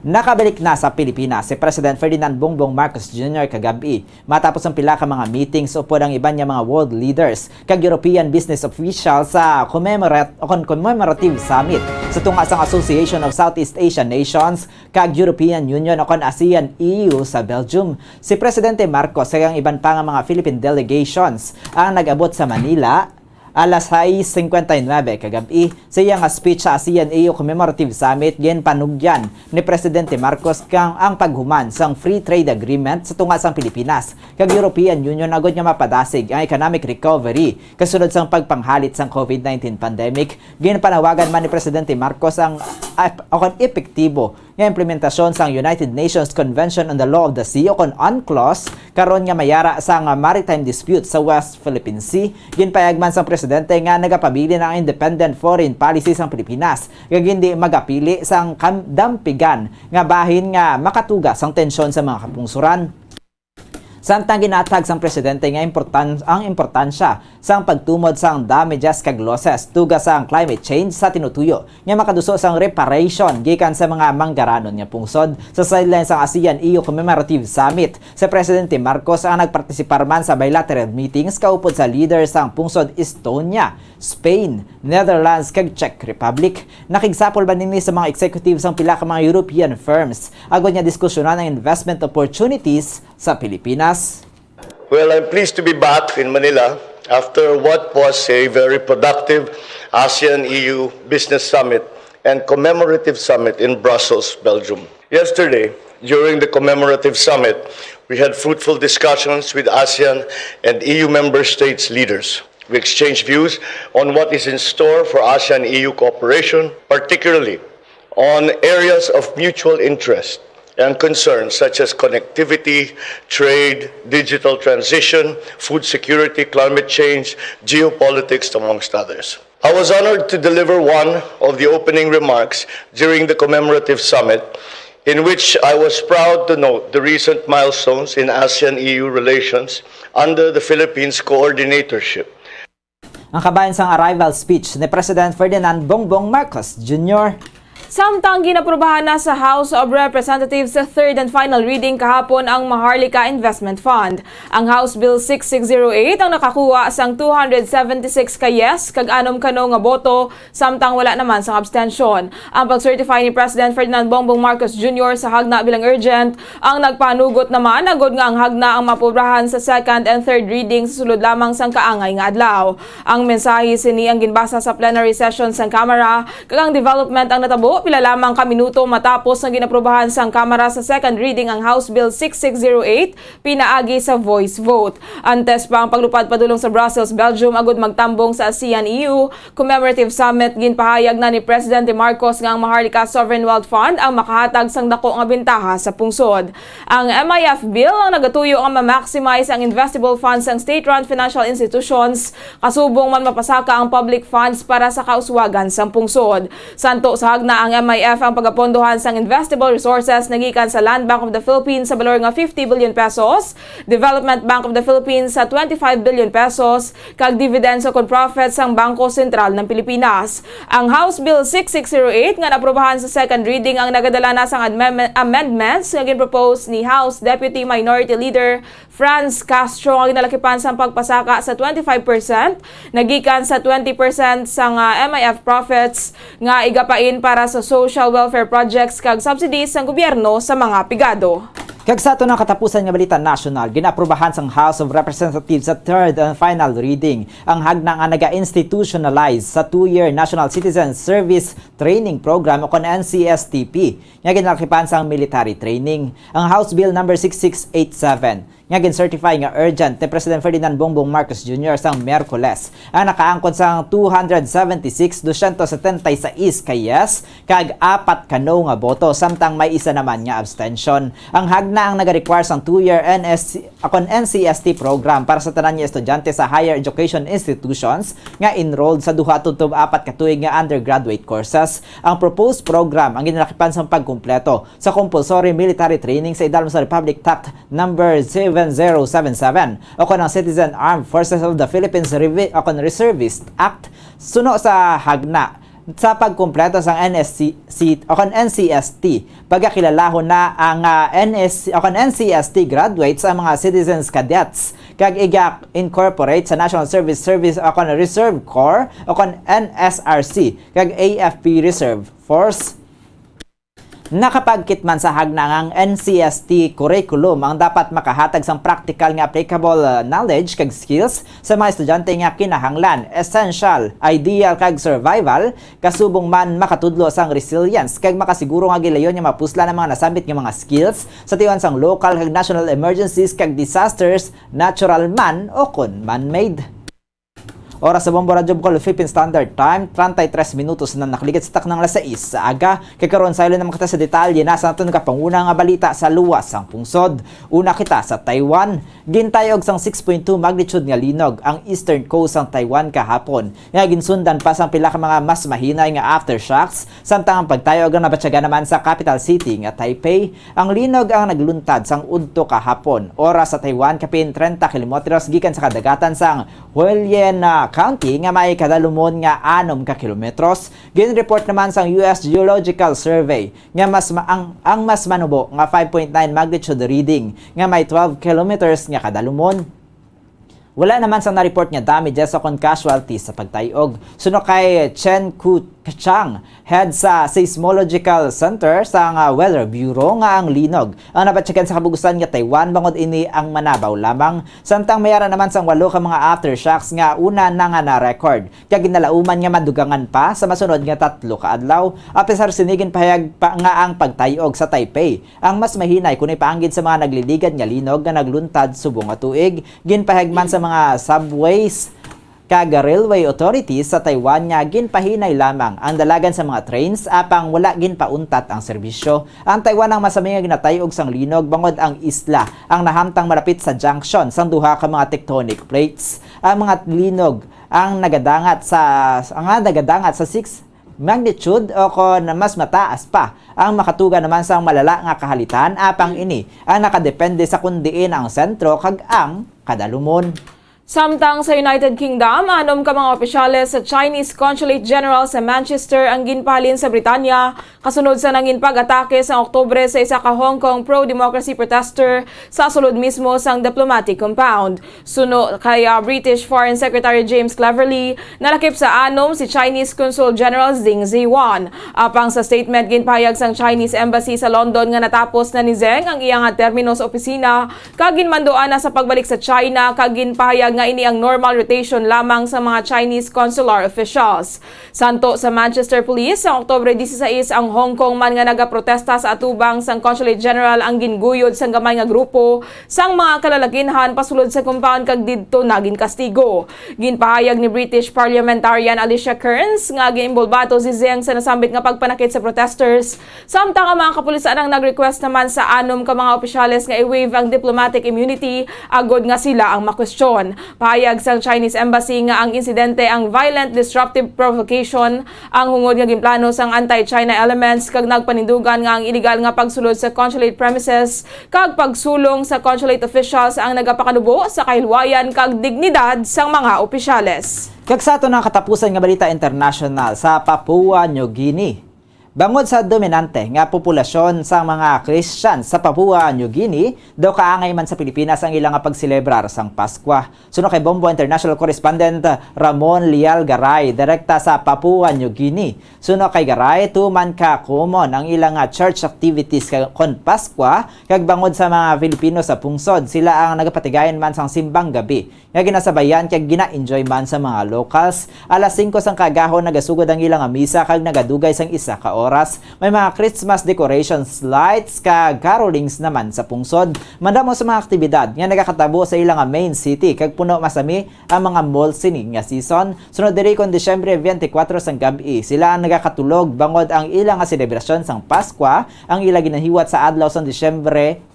Nakabalik na sa Pilipinas si President Ferdinand Bongbong Marcos Junior kagab-i, matapos ang pila ka mga meetings upod ang iban nga mga world leaders kag European business officials sa commemorat-, o kon commemorative summit sa tunga sang Association of Southeast Asian Nations kag European Union o kon ASEAN E U sa Belgium. Si Presidente Marcos kag ang iban pa nga mga Philippine delegations ang nag-abot sa Manila alas sais singkwenta y nuebe kagab-i. Sa iya nga speech sa ASEAN E U Commemorative Summit, ginpanugyan ni Presidente Marcos kang ang paghuman sang Free Trade Agreement sa tunga sang Pilipinas kag European Union agod nga mapadasig ang economic recovery kasunod sang pagpanghalit sang covid nineteen pandemic. Ginpanawagan man ni Presidente Marcos ang ep-, o kon epektibo nga implementasyon sang United Nations Convention on the Law of the Sea o kon UNCLOS karon nga mayara sang maritime dispute sa West Philippine Sea. Ginpayag man sang presidente nga nagapabilin ang independent foreign policy sang Pilipinas, nga hindi magapili sang kam-, dampigan nga bahin nga makatuga sang tensyon sa mga kapungsoran. Samtang ginatag sang presidente nga importan-, ang importansya sang pagtumod sang damages kag losses tuga sang climate change sa tinutuyo nga makaduso sang reparation gikan sa mga manggaranon nga pungsod. Sa sideline sang ASEAN E U Commemorative Summit, si Presidente Marcos ang nagpartisipar man sa bilateral meetings kaupod sa leader sang pungsod Estonia, Spain, Netherlands, kag Czech Republic. Nakigsapol man ini sa mga executive sang pila ka mga European firms agod nga diskusyonan ang investment opportunities sa Pilipinas. Well, I'm pleased to be back in Manila after what was a very productive ASEAN E U Business Summit and Commemorative Summit in Brussels, Belgium. Yesterday, during the Commemorative Summit, we had fruitful discussions with ASEAN and E U member states leaders. We exchanged views on what is in store for ASEAN E U cooperation, particularly on areas of mutual interest and concern such as connectivity, trade, digital transition, food security, climate change, geopolitics, amongst others. I was honored to deliver one of the opening remarks during the commemorative summit, in which I was proud to note the recent milestones in ASEAN E U relations under the Philippines coordinatorship. Ang kabahin sang arrival speech ni President Ferdinand Bongbong Marcos Junior. Samtang ginaprubahan na sa House of Representatives sa third and final reading kahapon ang Maharlika Investment Fund. Ang House Bill six six zero eight ang nakakuha sang two hundred seventy-six ka yes kag anom ka no nga boto, samtang wala naman sang abstention. Ang pag-certify ni President Ferdinand Bongbong Marcos Junior sa hagna bilang urgent ang nagpanugot naman agod nga ang hagna ang mapubrahan sa second and third reading sa sulod lamang sang kaangay nga adlaw. Ang mensahe sini ang ginbasa sa plenary session sang Kamara, kag ang development ang natabo pila lamang ka minuto matapos nga ginaprobahan sang Kamara sa second reading ang House Bill six six zero eight pinaagi sa voice vote. Antes pa ang paglupad padulong sa Brussels, Belgium, agud magtambong sa ASEAN E U Commemorative Summit, ginpahayag na ni Presidente Marcos nga ang Maharlika Sovereign Wealth Fund ang makahatag sang dako nga bentaha sa pungsod. Ang M I F Bill ang nagatuyo nga ma-maximize ang investable funds sang state-run financial institutions, kasubong man mapasaka ang public funds para sa kauswagan sang pungsod. Santo sa hagna ang M I F ang pagapondohan sang investable resources nagikan sa Land Bank of the Philippines sa balor nga fifty billion pesos, Development Bank of the Philippines sa twenty-five billion pesos, kag dividends o kon profits sang Bangko Sentral ng Pilipinas. Ang House Bill six six zero eight nga naaprobahan sa second reading ang nagadala na sang amem-, amendments nga ginpropose ni House Deputy Minority Leader Franz Castro nga ginalakipan sang pagpasaka sa twenty-five percent nagikan sa twenty percent sang, ah, M I F profits nga igapain para sa social welfare projects kag subsidies sang gobyerno sa mga pigado. Kag sa aton nga katapusan nga balita nasyonal, ginaaprubahan sang House of Representatives sa third and final reading ang hagna nga naga-institutionalize sa two-year National Citizen Service Training Program o kon N C S T P nga ginalakipan sang military training. Ang House Bill number six six eight seven nga gin-certify nga urgent ni President Ferdinand Bongbong Marcos Junior sang Miyerkules, ang nakaangkon sang two hundred seventy-six, dosyentos setenta y seis ka yes kag apat ka no nga boto, samtang may isa naman nga abstention. Ang hagna ang nagarequire sang two-year N S C, akon N C S T program para sa tanan nga estudyante sa higher education institutions nga enrolled sa duha tubtob apat ka tuig nga undergraduate courses. Ang proposed program ang ginalakipan sang pagkumpleto sa compulsory military training sa idalom sa Republic Act number seven zero seven seven, o kon ang Citizen Armed Forces of the Philippines Revi-, o kon Reservist Act, suno sa hagna sa pagkumpleto sang N S C, o kon N C S T. Pagkakilalahon na ang, ah, N S C, o kon N C S T graduates ang mga citizens cadets, kag iga-incorporate sa National Service Service, o kon Reserve Corps, o kon N S R C, kag A F P Reserve Force. Nakapagkit man sa hagna nga ang N C S T curriculum ang dapat makahatag sang practical nga applicable, uh, knowledge kag skills sa mga estudyante nga kinahanglan, essential, ideal, kag survival, kasubong man makatudlo sang resilience kag makasiguro nga gilayon nga mapuslan ang mga nasambit nga mga skills sa tiwan sang local kag national emergencies kag disasters, natural man o kon man-made. Oras sa Bombo Radyo Bukol, Philippine Standard Time, treinta y tres minutos na nakaligid sa taknang alas sais sa aga. Kay karon, saylo naman kita sa detalye na sa aton kapanguna nga balita sa luwas sang pungsod. Una kita sa Taiwan. Gintayog sang six point two magnitude nga linog ang eastern coast sang Taiwan kahapon, nga ginsundan pa sang pila ka mga mas mahinay nga aftershocks, samtang ang pagtayog ang nabatyagan naman sa capital city nga Taipei. Ang linog ang nagluntad sang udto kahapon, oras sa Taiwan, kapin treinta kilometros gikan sa kadagatan sang Hualien, ah, County nga may kadalumon nga anom ka kilometros. Gin-report naman sang U S Geological Survey nga mas ma-, ang, ang mas manubo nga five point nine magnitude reading nga may twelve kilometers nga kadalumon. Wala naman sang na-report nga damages o kon casualties sa pagtayog. Suno kay Chen Ku Chang, head sa Seismological Center sa nga Weather Bureau, nga ang linog ang nabatyagan sa kabug-usan nga Taiwan, bangod ini ang manabaw lamang. Samtang may ara naman sang walo ka mga aftershocks nga una na nga na-record, kag ginalauman nga madugangan pa sa masunod nga tatlo ka adlaw. Apesar sini, ginpahayag pa nga ang pagtayog sa Taipei ang mas mahinay kon ipaanggid sa mga nagliligad nga linog nga nagluntad subong nga tuig. Ginpahayag man sa mga subways kag railway authorities sa Taiwan nga ginpahinay lamang ang dalagan sa mga trains, apang wala ginpauntat ang serbisyo. Ang Taiwan ang masami nga ginatayog sang linog, bangod ang isla ang nahamtang malapit sa junction sang duha ka mga tectonic plates. Ang mga linog ang nagadangat sa, ang nagadangat sa six magnitude o kon mas mataas pa ang makatuga naman sang malala nga kahalitan, apang ini ang nakadepende sa kon diin ang sentro kag ang kadalumon. Samtang sa United Kingdom, anom ka mga opisyales sa Chinese Consulate General sa Manchester ang ginpahalin sa Britanya kasunod sa nangin pag-atake sa Oktubre sa isa ka Hong Kong pro-democracy protester sa sulod mismo sang diplomatic compound. Suno kay, ah, British Foreign Secretary James Cleverly, nalakip sa anom si Chinese Consul General Zheng Zhiwan. Apang sa statement, ginpahayag sang Chinese Embassy sa London nga natapos na ni Zheng ang iya nga termino sa opisina kag ginmanduan na sa pagbalik sa China, kag ginpahayag nga ini ang normal rotation lamang sa mga Chinese consular officials. Santo sa Manchester Police, sa Oktubre dieciséis ang Hong Kong man nga nagaprotesta sa atubang sang Consulate General ang ginguyod sang gamay nga grupo sang mga kalalakinhan pasulod sa compound kag didto nagin kastigo. Ginpahayag ni British parliamentarian Alicia Kearns nga ginimbolbato si Zheng sa nasambit nga pagpanakit sa protesters, samtang ang mga kapulisan ang nag-request naman sa anom ka mga opisyales nga i-waive ang diplomatic immunity agod nga sila ang makwestiyon. Pahayag sang Chinese Embassy nga ang insidente ang violent disruptive provocation, ang hungod nga ginplano sang anti-China elements, kag nagpanindugan nga ang iligal nga pagsulod sa consulate premises kag pagsulong sa consulate officials ang nagapakanubo sa kahilwayan kag dignidad sang mga opisyales. Kag sa aton nga katapusan nga balita internasyonal, sa Papua New Guinea. Bangod sa dominante nga populasyon sang mga Christian sa Papua New Guinea, daw kaangay man sa Pilipinas ang ila nga pagselebrar sang Paskwa. Suno kay Bombo International Correspondent Ramon Lial Garay, direkta sa Papua New Guinea. Suno kay Garay, tuman ka common ang ila nga church activities ka-, kon Paskwa, kag bangod sa mga Filipino sa pungsod, sila ang nagapatigayon man sang simbang gabi nga ginasabayan kag gina-enjoy man sa mga locals. Alas singko sang kaagahon nagasugod ang ila nga misa kag nagadugay sang isa ka oras, may mga Christmas decorations, lights, kag carolings naman sa pungsod. Madamo sa mga aktibidad nga nagakatabo sa ila nga main city, kag puno masami ang mga mall sining nga season. Sunod diri, kon Disyembre twenty-four sang gab-i, sila ang nagakatulog bangod ang ila nga selebrasyon sang Paskwa ang ila ginahiwat sa adlaw sang Disyembre twenty-five.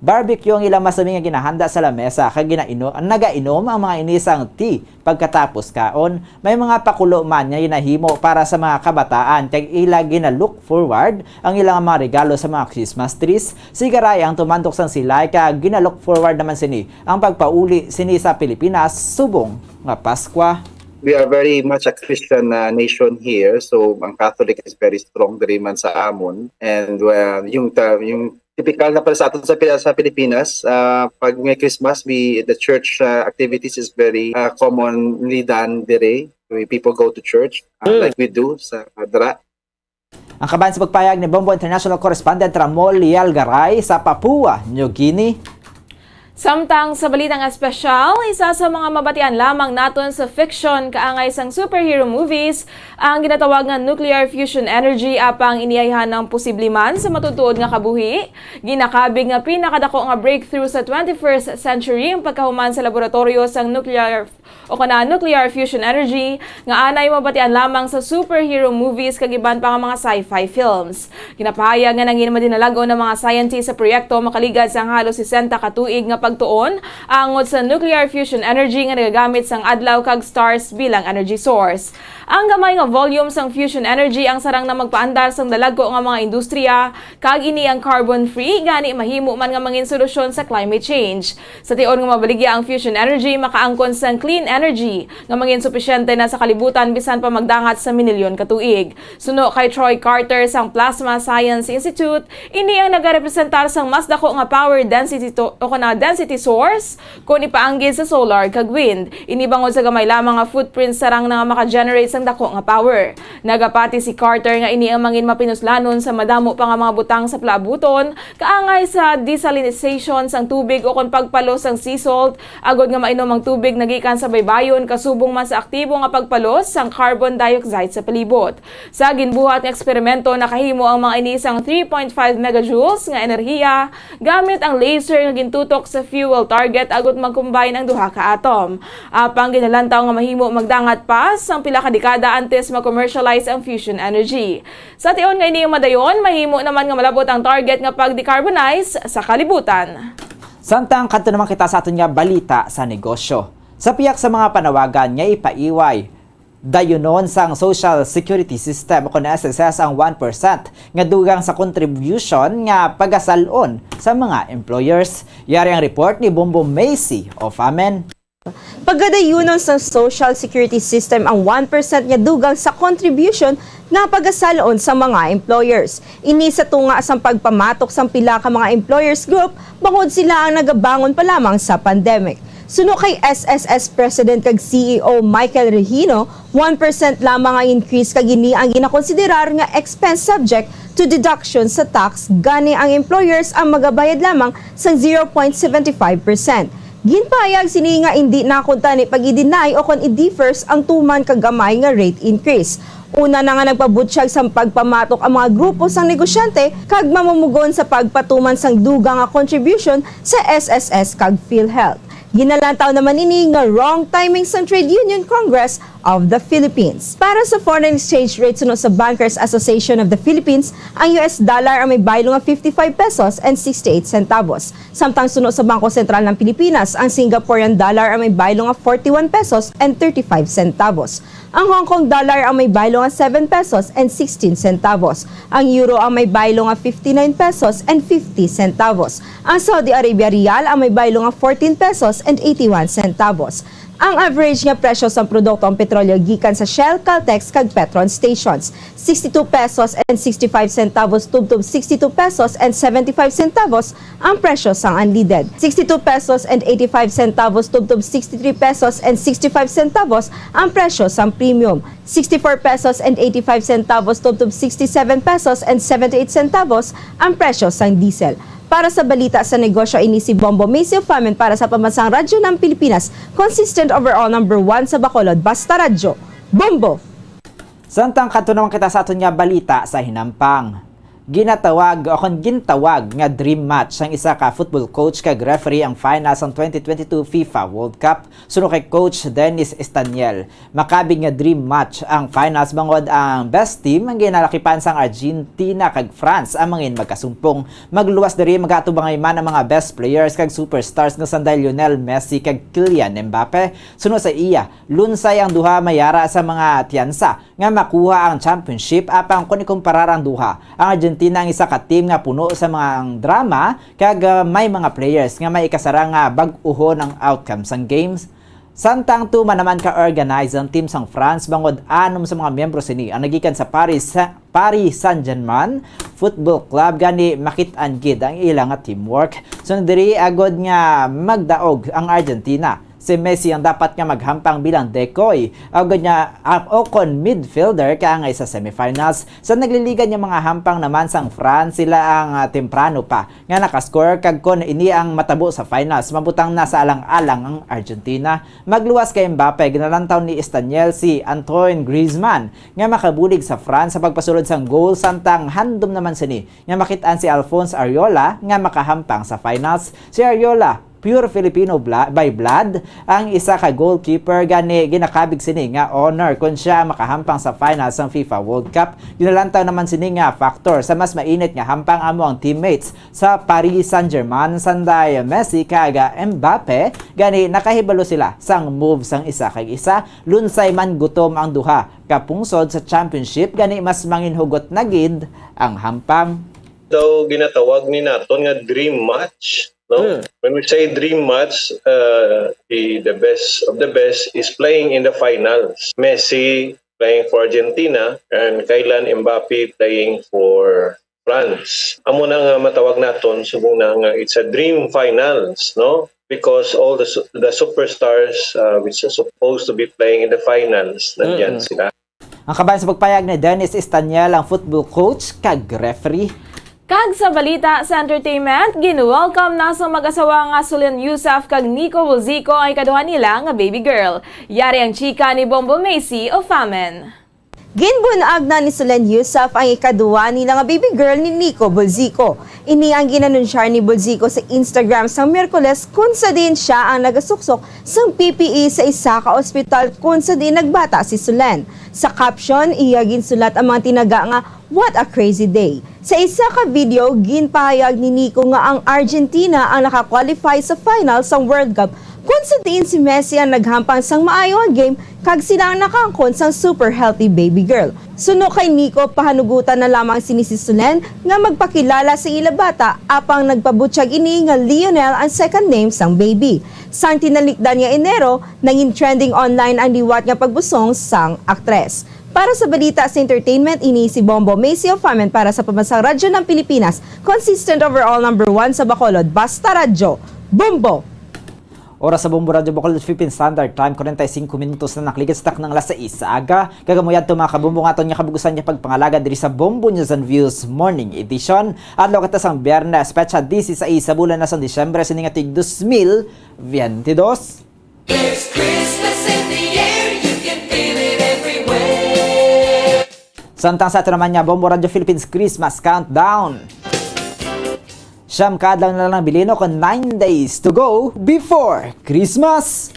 Barbecue ang ila masami nga ginahanda sa lamesa, kag ginaino-, nagainom ang mga ini sang tea pagkatapos kaon. May mga pakulo man nga ginahimo para sa mga kabataan, kag ila gina-look forward ang ilang mga regalo sa mga Christmas trees. Sigaray ang tumandok sang silay, kag gina-look forward naman sini ang pagpauli sini sa Pilipinas subong nga Paskwa. We are very much a Christian, uh, nation here, so ang Catholic is very strong diri man sa amon. And, uh, yung ta-, yung typical na pala sa aton sa Pil-, sa Pilipinas, uh, pag may Christmas, we, the church, uh, activities is very, uh, commonly done diri. We, people go to church, uh, Mm. like we do sa dra. Ang kaban sa pagpayag ni Bombo International Correspondent Ramon Lial Garay sa Papua New Guinea. Samtang sa balitang espesyal, isa sa mga mabatian lamang naton sa fiction kaangay sang superhero movies ang ginatawag nga nuclear fusion energy, apang iniayhan ang posible man sa matutuod nga kabuhi. Ginakabig nga pinakadako nga breakthrough sa twenty-first century ang pagkahuman sa laboratoryo sang nuclear o kana nuclear fusion energy nga anay mabatian lamang sa superhero movies kag iban pa nga mga sci-fi films. Ginapahayag nga nangin madinalag-on ang mga scientist sa proyekto makaligad sang halos sesenta ka tuig nga pagtuon angot sa nuclear fusion energy nga nagagamit sang adlaw kag stars bilang energy source. Ang gamay nga volume sang fusion energy ang sarang na magpaandar sang dalagko nga mga industriya, kag ini ang carbon-free, gani mahimo man nga mangin solusyon sa climate change. Sa tion nga mabaligya ang fusion energy, makaangkon sang clean energy nga mangin supisyente na sa kalibutan bisan pa magdangat sa minilyon ka tuig. Suno kay Troy Carter sang Plasma Science Institute, ini ang nagarepresentar sang mas dako nga power density to-, o kana density source kon ipaanggid sa solar kag wind. Ini bangod sa gamay lamang nga footprint, sarang na nga maka-generate sang dako nga power. Nagapati si Carter nga ini ang mangin mapinuslanon sa madamo pa nga mga butang sa palaabuton, kaangay sa desalinization sang tubig o kon pagpalos sang sea salt, agod nga mainom ang tubig nagikan sa baybayon, kasubong man sa aktibo nga pagpalos sang carbon dioxide sa palibot. Sa ginbuhat nga eksperimento, nakahimo ang mga ini sang three point five megajoules nga enerhiya gamit ang laser nga gintutok sa fuel target agud mag-combine ang duha ka atom. Apang ginalantaw nga mahimo magdangat pa sang pila ka dekada antes ma-commercialize ang fusion energy. Sa tion nga ini ang madayon, mahimo naman nga malab-ot ang target nga pag-decarbonize sa kalibutan. Samtang kadto naman kita sa aton nga balita sa negosyo. Sa pihak sa mga panawagan nga ipaiway dayunon sang social security system o kon S S S ang one percent nga dugang sa contribution nga pagasal-on sa mga employers. Yari ang report ni Bombo Macy of Amen. Pagadayunon sang social security system ang one percent nga dugang sa contribution nga pagasal-on sa mga employers. Ini sa tunga sang pagpamatok sang pila ka mga employers group bangod sila ang nagabangon pa lamang sa pandemic. Suno kay S S S President kag C E O Michael Regino, one percent lamang ang increase kag ini ang ginakonsiderar nga expense subject to deduction sa tax, gani ang employers ang magabayad lamang sang zero point seventy five percent. Ginpahayag sini nga indi na kuntani pag-i-deny o kon i-defer ang tuman ka gamay nga rate increase. Una na nga nagpabutyag sang pagpamatok ang mga grupo sang negosyante kag mamumugon sa pagpatuman sang dugang nga contribution sa S S S kag PhilHealth. Ginalantaw naman ini nga wrong timing sang Trade Union Congress of the Philippines. Para sa foreign exchange rate, suno sa Bankers Association of the Philippines, ang U S dollar ang may baylo nga fifty-five pesos and sixty-eight centavos. Samtang suno sa Bangko Sentral ng Pilipinas, ang Singaporean dollar ang may baylo nga forty-one pesos and thirty-five centavos. Ang Hong Kong dollar ang may baylo nga seven pesos and sixteen centavos. Ang euro ang may baylo nga fifty-nine pesos and fifty centavos. Ang Saudi Arabia riyal ang may baylo nga fourteen pesos and eighty-one centavos. Ang average nga presyo sang produkto ang petrolyo gikan sa Shell, Caltex, kag Petron stations, sixty-two pesos and sixty-five centavos tubtob sixty-two pesos and seventy-five centavos ang presyo sang unleaded, sixty-two pesos and eighty-five centavos tubtob sixty-three pesos and sixty-five centavos ang presyo sang premium, sixty-four pesos and eighty-five centavos tubtob sixty-seven pesos and seventy-eight centavos ang presyo sang diesel. Para sa balita sa negosyo, ini si Bombo Macy of Amen para sa Pambansang Radyo ng Pilipinas, consistent overall number one sa Bacolod, Basta Radyo, Bombo! Samtang kadto naman kita sa aton nga balita sa hinampang. Ginatawag o kon gintawag nga dream match sang isa ka football coach kag referee ang final sang twenty twenty-two FIFA World Cup suno kay Coach Dennis Estaniel. Makabig nga dream match ang finals bangod ang best team ang ginalakipan sang Argentina kag France ang mangin magkasumpong. Magluwas diri magatubangay man ang mga best players kag superstars nga sanday Lionel Messi kag Kylian Mbappe. Suno sa iya, lunsay ang duha mayara sa mga tiyansa nga makuha ang championship, apang kon ikumparar ang duha, ang Argentina ang isa ka team nga puno sa mga drama kag, ah, may mga players nga may ikasarang nga bag-uhon ang outcome sang games. Samtang tuman naman ka organized ang team sang France bangod anom sa mga miyembro sini ang nagikan sa Paris, Paris Saint-Germain Football Club, gani makit-an gid ang ila nga teamwork. Sunod diri, agod nga magdaog ang Argentina, si Messi ang dapat nga maghampang bilang decoy, agod nga, ah, o kon midfielder kaangay sa semifinals. Sa nagliligan nga mga hampang naman sang France, sila ang, ah, temprano pa nga nakascore, kag kon ini ang matabo sa finals, mabutang na sa alang-alang ang Argentina. Magluwas kay Mbappe, ginalantaw ni Estaniel si Antoine Griezmann nga makabulig sa France sa pagpasulod sang goal, samtang handom naman sini nga makit-an si Alphonse Areola nga makahampang sa finals. Si Areola, pure Filipino bla-, by blood, ang isa ka goalkeeper, gani ginakabig sini nga honor kon sia makahampang sa finals sang FIFA World Cup. Ginalantaw naman sini nga factor sa mas mainit nga hampang amo ang teammates sa Paris Saint-Germain, sanday Messi kag Mbappe, gani nakahibalo sila sang move sang isa kag isa. Lunsay man gutom ang duha ka pungsod sa championship, gani mas manginhugot na gid ang hampang. Daw ginatawag ni naton nga dream match, no? Hmm. When we say dream match, uh, the, the best of the best is playing in the finals. Messi playing for Argentina and Kylian Mbappe playing for France. Amo na nga matawag naton subong na nga it's a dream finals, no? Because all the su-, the superstars, uh, which are supposed to be playing in the finals, nandiyan Mm-mm. sila. Ang kabahin sa pagpayag ni Dennis Estaniel, ang football coach kag referee. Kag sa balita sa entertainment, gin-welcome na sa mag-asawa nga Solenn Heussaff kag Nico Bulzico ang ikaduha nila nga baby girl. Yari ang chika ni Bombo Macy Ofamen. Ginbun-ag na ni Solenn Heussaff ang ikaduha nila nga baby girl ni Nico Bulzico. Ini ang gin-anunsyar ni Bulzico sa Instagram sang Miyerkules, kon sa diin sia ang nagasuksok sang P P E sa isa ka ospital kon sa diin nagbata si Solenn. Sa caption, iya ginsulat ang mga tinaga nga, "What a crazy day." Sa isa ka video, ginpahayag ni Nico nga ang Argentina ang naka-qualify sa final sang World Cup, kon sa diin si Messi ang naghampang sang maayo nga game kag sila ang nakaangkon sang super healthy baby girl. Suno kay Nico, pahanugutan na lamang sini si Solenn nga magpakilala sa ila bata, apang nagpabutyag ini nga Lionel ang second name sang baby. Sang tinalikdan nga Enero, nangin trending online ang liwat nga pagbusong sang aktres. Para sa balita sa entertainment, ini si Bombo Macy Ofamen para sa Pambansang Radyo ng Pilipinas, consistent overall number one sa Bacolod, Basta Radyo, Bombo! Oras sa Bombo Radyo Bacolod Philippine Standard Time, forty-five minutos na nakligid sa taknang alas sais sa aga. Kag amo yadto, mga kabombo, nga aton nga kabug-usan nga pagpangalaga diri sa Bombo News and Views Morning Edition. Adlaw kita sang Biyernes, petsa disisais sa bulan na sang Disyembre, sini nga tuig dos mil biyentidos. There's Christmas in the air, you can feel it everywhere. Samtang sa ato naman nga Bombo Radyo Philippines Christmas Countdown. Siyam ka adlaw na lang bilin, o kon nine days to go before Christmas.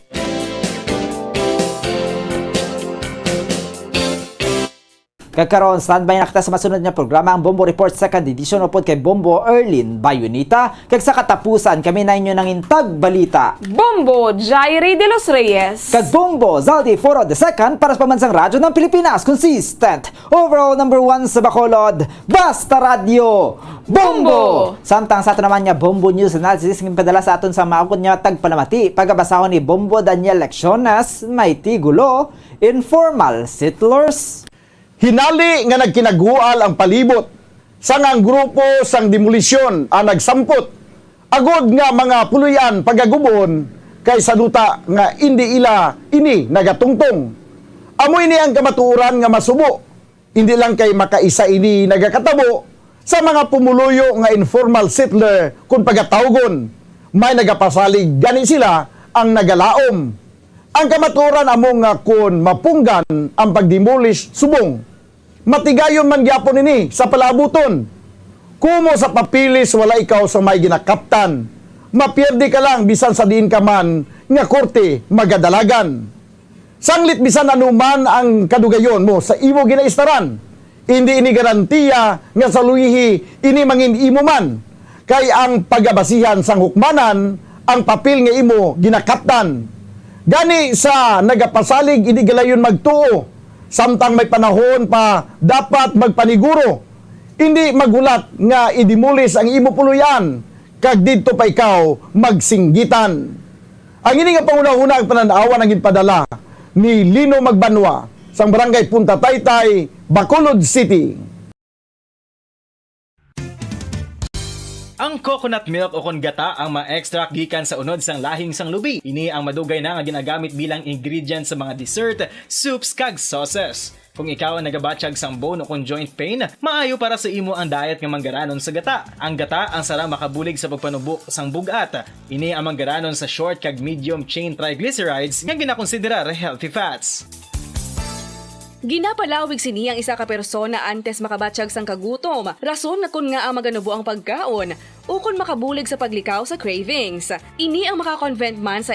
Kag karon, standby na kita sa masunod nga programa, ang Bombo Report Second Edition, upod kay Bombo Erlin Bayonita. Kag sa katapusan, kami na inyo nangin tagbalita, Bombo Jairi de los Reyes. Kag Bombo Zaldi Foro the Second para sa Pambansang Radyo ng Pilipinas, consistent overall number one sa Bacolod, Basta Radyo, Bombo! Bombo! Samtang sa ato naman nga Bombo News Analysis, nga padala sa aton sa maukod nga tagpalamati, pagabasahon ni Bombo Daniel Lecciones, may tigulo, Informal Settlers. Hinali nga nagkinagual ang palibot, sang ang grupo sang demolisyon ang nagsampot, agod nga mga puloy-an pagagubon, kay sa duta nga indi ila ini nagatungtong. Amo ini ang kamatuoran nga masubo, indi lang kay makaisa ini nagakatabo sa mga pumuluyo nga informal settler, kun pagatawgon, may nagapasalig gani sila ang nagalaom. Ang kamatuoran amo nga kon mapunggan ang pagdemolish subong, matigayon man gyapon ini sa palaabuton. Kumo sa papeles, wala ikaw sa may ginakaptan. Mapierde ka lang bisan sa diin ka man nga korte magadalagan. Sanglit bisan ano man ang kadugayon mo sa imo ginaistaran, indi ini garantiya nga sa luihi ini mangin imo man, kay ang pagabasihan sang hukmanan ang papel nga imo ginakaptan. Gani sa nagapasalig, indi galayon magtuo, samtang may panahon pa dapat magpaniguro, indi maghulat nga i-demolish ang imo puloy-an kag didto pa ikaw magsinggitan. Ang ini nga panghunahuna ang panan-awan ang ginpadala ni Lino Magbanwa sang Barangay Punta Taytay, Bacolod City. Ang coconut milk o kon gata ang ma-extract gikan sa unod sang lahing sang lubi. Ini ang madugay na nga ginagamit bilang ingredient sa mga dessert, soups, kag sauces. Kung ikaw ang nagabatyag sang bone o kon joint pain, maayo para sa imo ang diet nga manggaranon sa gata. Ang gata ang sara makabulig sa pagpanubo sang bug-at. Ini ang manggaranon sa short kag medium chain triglycerides nga ginakonsiderar healthy fats. Ginapalawig sini ang isa ka persona antes makabatyag sang kagutom, rason nga kon ngaa maganubo ang pagkaon, ukon makabulig sa paglikaw sa cravings. Ini ang maka-convert man sa